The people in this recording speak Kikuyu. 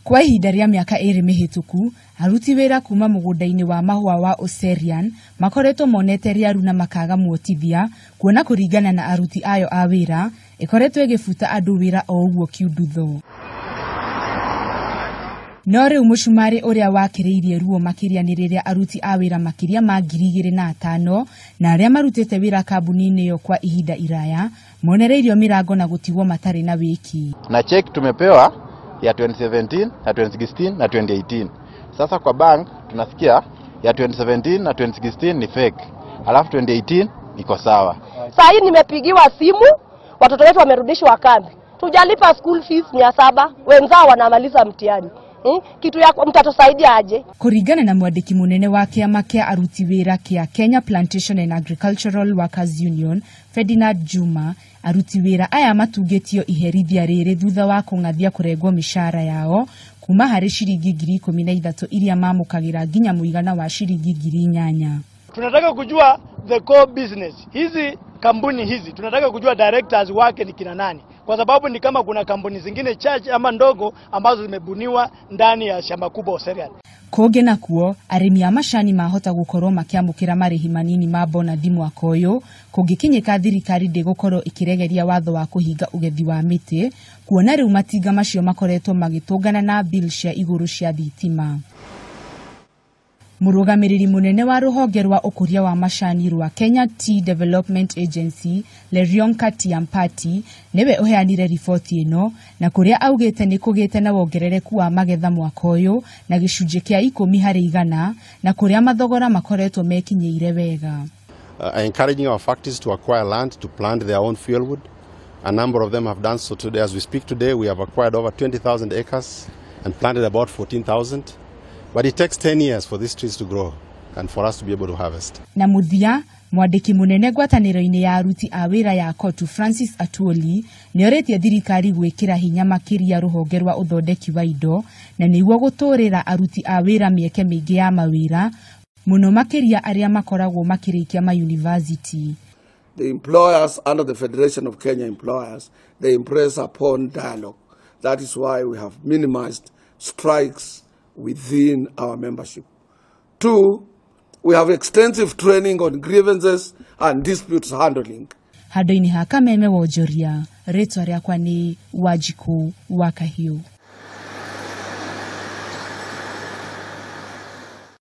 Kwa ihinda rĩa mĩaka 2 mĩhĩtũku, aruti wĩra kuma mũgũnda-inĩ wa mahũa wa Oserian makoretwo monete rĩaru na makaga muotithia kuona kũringana na aruti ayo a wĩra ĩkoretwo ĩgĩbuta andũ wĩra o ũguo kiundutho. No rĩu mũcumarĩ ũrĩa wakĩrĩirie ruo makĩria nĩ rĩrĩa aruti a wĩra makĩria ma 2005 na arĩa marutĩte wĩra kambuni-inĩ ĩyo kwa ihinda iraya monereirio mĩrango na gũtigwo matarĩ na wĩki. Na check tumepewa ya 2017 na 2016 na 2018. Sasa kwa bank tunasikia ya 2017 na 2016 ni fake, alafu 2018 iko sawa. Saa hii nimepigiwa simu, watoto wetu wamerudishwa kambi. Tujalipa school fees 700, wenzao wanamaliza mtihani. Kitu ya mtatusaidia aje? Kũringana na mwandĩki mũnene wa kĩama kĩa aruti wĩra kĩa Kenya Plantation and Agricultural Workers Union Ferdinand Juma, aruti wĩra aya matungĩtio iherithia rĩrĩ thutha wa kũng'athia kũrengwo mĩcara yao kuma harĩ ciringi 13,000 iria mamũkagĩra nginya mũigana wa ciringi 8,000. Tunataka kujua the core business. Hizi kampuni hizi tunataka kujua directors wake ni kina nani, kwa sababu ni kama kuna kampuni zingine chache ama ndogo ambazo zimebuniwa ndani ya shamba kubwa Oserian. Kũngĩ nakuo arĩmi a macani mahota gũkorwo makĩamũkĩra marĩhi manini ma bonathi mwaka ũyũ kũngĩkinyĩka thirikari ndĩgũkorwo ĩkĩregeria watho wa kũhinga ũgethi wa mĩtĩ kuona rĩu matinga macio makoretwo magĩtũngana na bill cia igũrũ cia thitima. Mũrũgamĩrĩri mũnene wa rũhonge rwa ũkũria wa macani rwa Kenya Tea Development Agency Lerionka Tiampati nĩwe ũheanire riboti ĩno na kũrĩa augĩte nĩ kũgĩte na wongerereku wa magetha mwaka ũyũ na gĩcunjĩ kĩa 10% na kũrĩa mathogora makoretwo mekinyĩire wega. Encouraging our factories to acquire land to plant their own fuelwood. A number of them have done so today. As we speak today, we have acquired over 20,000 acres and planted about 14,000. But it takes 10 years for these trees to grow and for us to be able to harvest. Na mũthia, mwandĩki mũnene ngwatanĩro-inĩ ya aruti a wĩra ya KOTU Francis Atwoli nĩorĩtie thirikari gwĩkĩra hinya makĩria rũhonge rwa ũthondeki wa indo na nĩguo gũtũrĩra aruti a wĩra mĩeke mĩingĩ ya mawĩra mũno makĩria arĩa makoragwo makĩrĩkia mayunivasĩtĩ. The employers under the Federation of Kenya Employers, they impress upon dialogue. That is why we have minimized strikes within our membership. 2, we have extensive training on grievances and disputes handling. Handũ-inĩ ha Kameme Wonjoria, rĩtwa rĩakwa nĩ Wanjikũ wa Kahiũ.